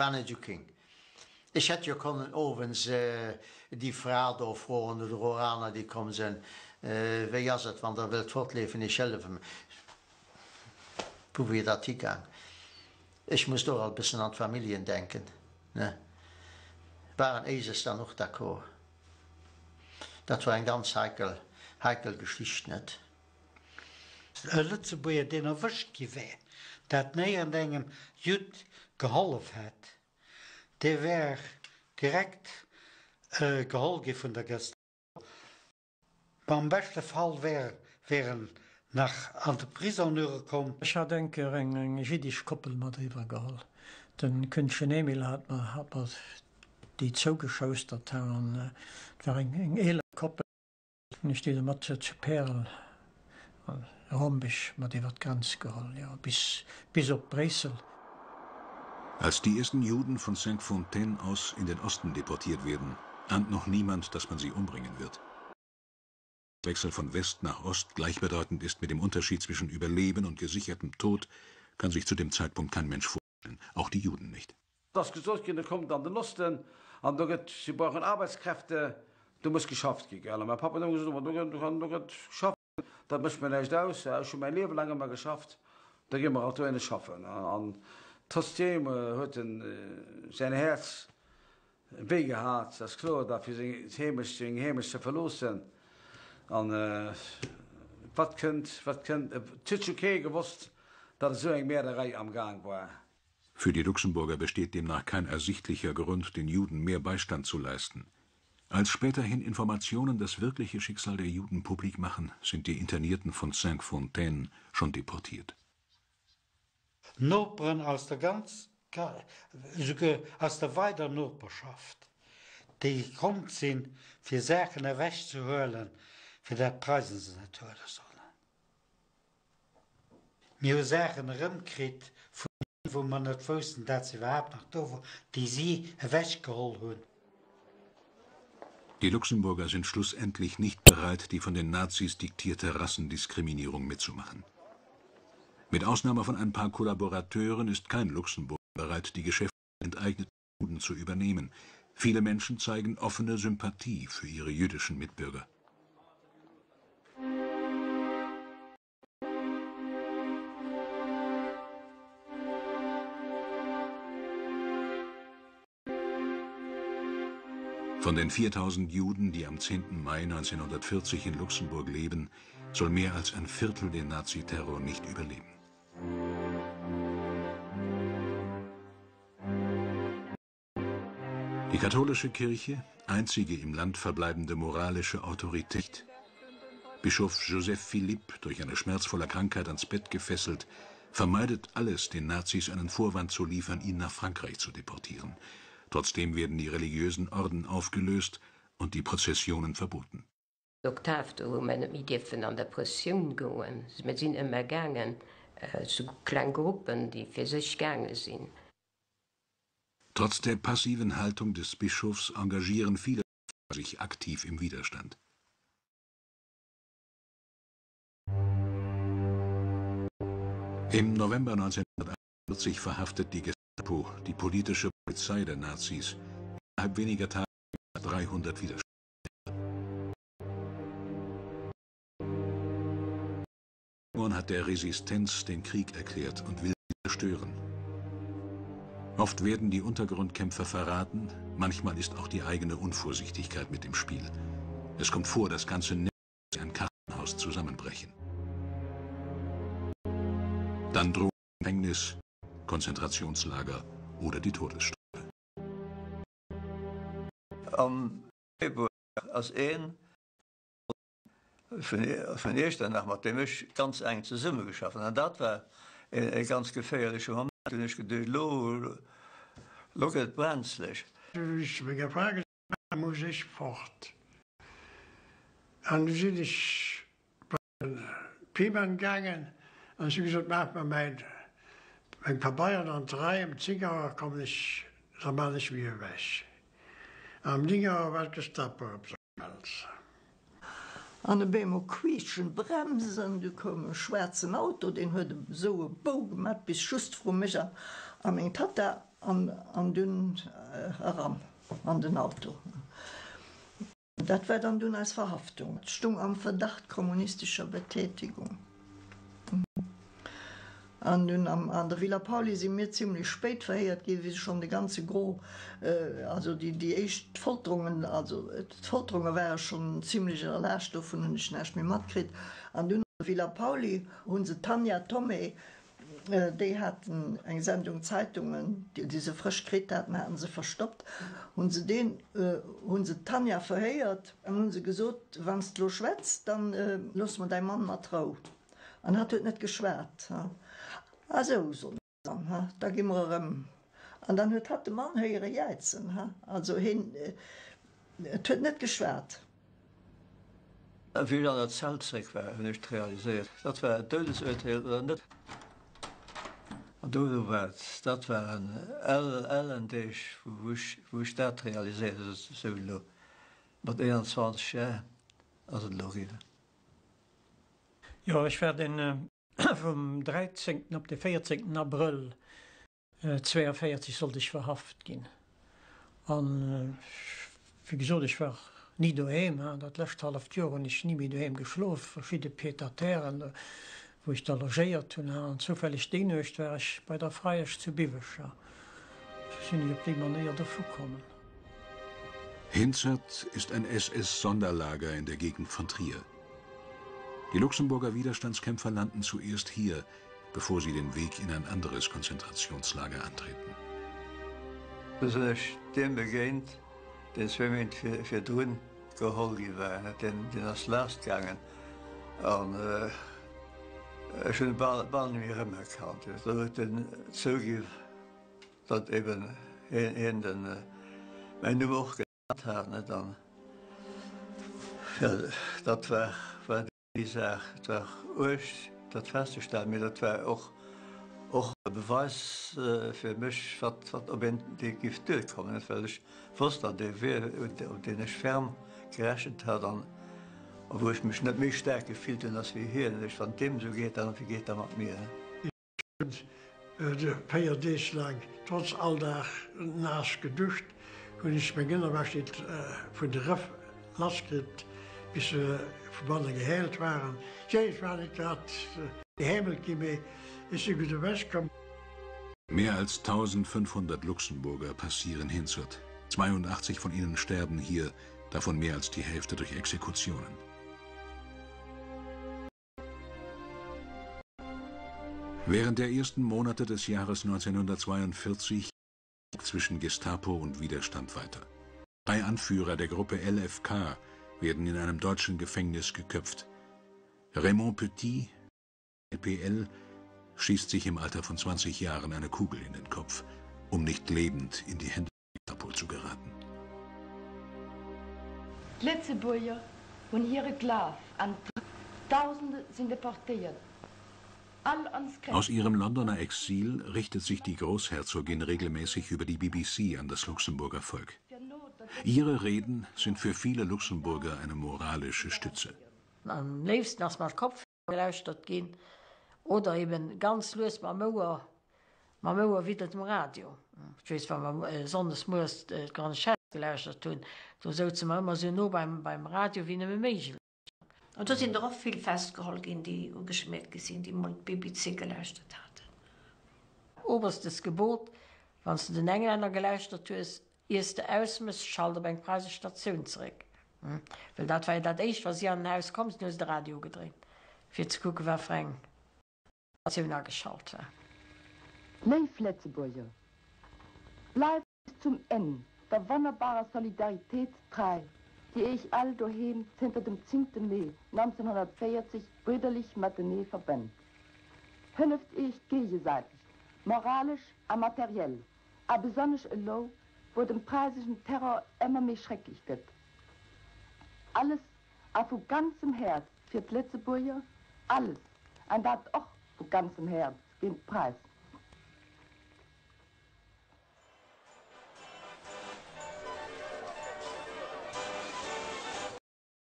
war net esou kéng. Ech hätt jo konnen owends déi Fra do froen oder och aner, déi komm sinn, Wéi ass et, wann Der wëllt fortleefen, ech hëllefen. Wou wier dat higaang? Ech musst och alt bëssen an d'Familljen denken, ne? Waren éises dann och d'accord. Dat war eng ganz heikel, heikel Geschicht, net? E Lëtzebuerger, deen erwëscht gi wär, dat néierendengem Judd gehollef hätt, dee wär direkt geholl gi vun der Gestapo. Am beschte Fall wär en nach an de Prisong uerekomm. Ech hat eng Kéier eng jiddisch Koppel mat eriwwer geholl. De Kündchen Emil hat mer hat mer déi zougeschoustert an et war eng eeler Koppel. Hunn ech déi da mat zu Pärel an Rombech mat iwwer d'Grenz geholl, jo, bis bis op Bréissel. Als die ersten Juden von Cinqfontaine aus in den Osten deportiert werden, ahnt noch niemand, dass man sie umbringen wird. Wechsel von West nach Ost gleichbedeutend ist mit dem Unterschied zwischen Überleben und gesichertem Tod, kann sich zu dem Zeitpunkt kein Mensch vorstellen, auch die Juden nicht. Et ass gesot ginn, da kommt an den Osten an do gëtt, si brauchen Arbeitskräfte, do muss geschafft gi, gell. A mäi Papp huet ëmmer gesot, ma do gëtt, do gëtt geschafft, dat mécht mir näischt aus, ech hu mäi Liewe laang ëmmer geschafft, da gi mer alt dohinne schaffen. An trotzdeem huet en säin Häerz wéi gehat, ass kloer, da fir seng Heemecht, seng Heemecht ze verloossen. An wat kënnt, wat kënnt, et huet jo kee gewosst, datt esou eng Mäerderei am Gaang war. Für die Luxemburger besteht demnach kein ersichtlicher Grund, den Juden mehr Beistand zu leisten. Als späterhin Informationen das wirkliche Schicksal der Juden publik machen, sind die Internierten von Cinqfontaine schon deportiert. Noperen aus der ganz esouguer aus der weider Noperschaft, déi komm sinn, fir Saachen ewechzehuelen, fir dat d'Preisen se net huele sollen. Mir hu Saachen erëmkritt vun deenen, wou mer net woussten, dat se iwwerhaapt nach do woren, déi si ewechgeholl hunn. Die Luxemburger sind schlussendlich nicht bereit, die von den Nazis diktierte Rassendiskriminierung mitzumachen. Mit Ausnahme von ein paar Kollaborateuren ist kein Luxemburger bereit, die Geschäfte enteigneten Juden zu übernehmen. Viele Menschen zeigen offene Sympathie für ihre jüdischen Mitbürger. Von den 4000 Juden, die am 10. Mai 1940 in Luxemburg leben, soll mehr als ein Viertel den Naziterror nicht überleben. Die katholische Kirche, einzige im Land verbleibende moralische Autorität, Bischof Joseph Philipp, durch eine schmerzvolle Krankheit ans Bett gefesselt, vermeidet alles, den Nazis einen Vorwand zu liefern, ihn nach Frankreich zu deportieren. Trotzdem werden die religiösen Orden aufgelöst und die Prozessionen verboten. Oktav, do hu mer net méi dierfen an der Prëssioun goen. Mir sinn ëmmer gaangen, sou kleng Gruppen, déi fir sech gaange sinn. Trotz der passiven Haltung des Bischofs engagieren viele sich aktiv im Widerstand. Im November 1941 verhaftet die Gestapo, die politische Polizei der Nazis, innerhalb weniger Tage 300 Widerständler. hat der Resistenz den Krieg erklärt und will sie zerstören. Oft werden die Untergrundkämpfer verraten, manchmal ist auch die eigene Unvorsichtigkeit mit im Spiel. Es kommt vor, dass ganze Netze wie ein Kartenhaus zusammenbrechen. Dann drohen Gefängnis, Konzentrationslager oder die Todesstrafe. Am Februar ass een vun Iechternach, mat deem ech ganz enk zesummegeschafft hunn, an dat war e ganz geféierleche Moment, hunn ech geduecht, elo, elo gëtt et brenzleg. Wéi ech zu menger Fra gesot hunn, muss ech fort. An du sinn ech bei de Piman gaangen an ech hu gesot, Maach mer mäin, meng Pabeieren an d'Rei, um 10 Auer kommen ech, da maan ech mech ewech. An um 9 Auer war d'Gestapo op der. An op eemol quietschen d'Bremsen, du koum e schwaarzen Auto, deen huet esou e Bou gemat bis just vru mech a meng Tatta. An dunn eran an den Auto. Dat war dann dunn eis Verhaftung. Et stung am Verdacht kommunistescher Betätigung. An dunn an der Villa Pauly si mir zimlech spéit verhéiert ginn, wéi se schonn de ganze Gros, also déi éischt Folterungen, also d'Folterunge ware schonn zimlech erlaascht, dovun hunn ech näischt méi matkritt. An dunn an der Villa Pauly hu se d'Tanja Thomé, Déi haten eng Sendung Zeitungen, déi se frësch kritt haten, haten se verstoppt. Hunn se deen, hunn se d'Tanja verhéiert an hunn se gesot, Wann s de lo schwätz, dann loosse mer däi Mann mat Rou. An hatt huet net geschwat. Ah sou, soten se dann, ha, da gi mer erëm. An dann huet hatt de Mann héiere jäizen, ha, also heen, et huet net geschwat. Wéi ech an der Zell zréck war, hunn ech et realiséiert, dat war en Doudesurteel oder net. An dono war et, dat waren ellen Deeg, wou ech, wou ech dat realiséiert hunn, sou elo mat 21 Jar ass et elo eriwwer. Jo, ech war den vum 13. op de 14. Abrëll 42 sollt ech verhaft ginn an wéi gesot, ech war ni doheem. Dat lescht halleft Joer hunn ech ni méi doheem geschlof, verschidde Pied-à-terren, wou ech da logéiert hunn. An zoufälleg déi Nuecht war ech bei der Freiesch zu Biwech a sou sinn ech op déi Manéier dervu kommen. Hinzert ist ein SS-Sonderlager in der Gegend von Trier. Die Luxemburger Widerstandskämpfer landen zuerst hier, bevor sie den Weg in ein anderes Konzentrationslager antreten. Do sinn ech deem begéint, deen zwee Méint virdrun geholl gi war. Deen ass laanscht gaangen an ech hunn e bal net méi erëmerkannt. Do huet en zouginn, datt eben hien mäin Numm och genannt hat. An jo, dat war. Déi Saach, et war uerg dat festzestellen, mee dat war och och e Beweis fir mech, wat wat op een dee giff duerkommen, net well ech wosst, datt dee Wee, op deen ech ferm gerechent hat an wou ech mech net méi staark gefillt hunn ass wéi hien, ech, wann et deem esou geet, dann wéi geet da mat mir? Hunn 4 Deeg laang trotz all Dag naass geduscht, hunn ech meng Ënnerwäsch nit vun de Rëff lass kritt, bis se vu banne gehält waren. Tjee, ech war nit grad gehämelt ginn, mee ech si gutt ewech komm. Mehr als 1500 Luxemburger passieren Hinzert. 82 von ihnen sterben hier, davon mehr als die Hälfte durch Exekutionen. Während der ersten Monate des Jahres 1942 zwischen Gestapo und Widerstand weiter. Drei Anführer der Gruppe LFK werden in einem deutschen Gefängnis geköpft. Raymond Petit, LPL, schießt sich im Alter von 20 Jahren eine Kugel in den Kopf, um nicht lebend in die Hände der Gestapo zu geraten. D'Lëtzebuerger hunn hire Glaf an Dausende sinn deportéiert, all ons Aus ihrem Londoner Exil richtet sich die Großherzogin regelmäßig über die BBC an das Luxemburger Volk. Ihre Reden sind für viele Luxemburger eine moralische Stütze. Am léifsten ass mat Kopfhörer gelauschtert ginn oder eben ganz lues mam Ouer, mam Ouer widder dem Radio. Ech weess, wa mer sonndes mueres d'Grande-Duchesse gelauschtert hunn, do souze mer ëmmer esou no beim, beim Radio wéi nëmme méiglech. An do sinn der och vill festgeholl ginn, déi ugeschmiert gi sinn, déi mol d'BBC gelauschtert haten. Oberstes Gebot, Wann s de den Englänner gelauschtert hues, Iers de ausmëss, schalt op eng preisesch Statioun zeréck. Well dat war jo dat éischt, wa si an en Haus komm sinn, hu se de Radio ugedréint, fir ze kucken, wat fir eng Statioun ageschalt war. Léif Lëtzebuerger, bleift bis zum Enn der wonnerbarer Solidaritéit trei, déi Iech all doheem zënter dem zéngte Mee 1940 brüderlech matenee verbënnt. Hëlleft Iech géigesäiteg, moralesch a materiell, A besonnesch elo, wou den preiseschen Terror ëmmer méi schrecklech gëtt. Alles a vu ganzem Häerz fir d'Lëtzebuerger, alles, an dat och vu ganzem Häerz géint d'Preisen.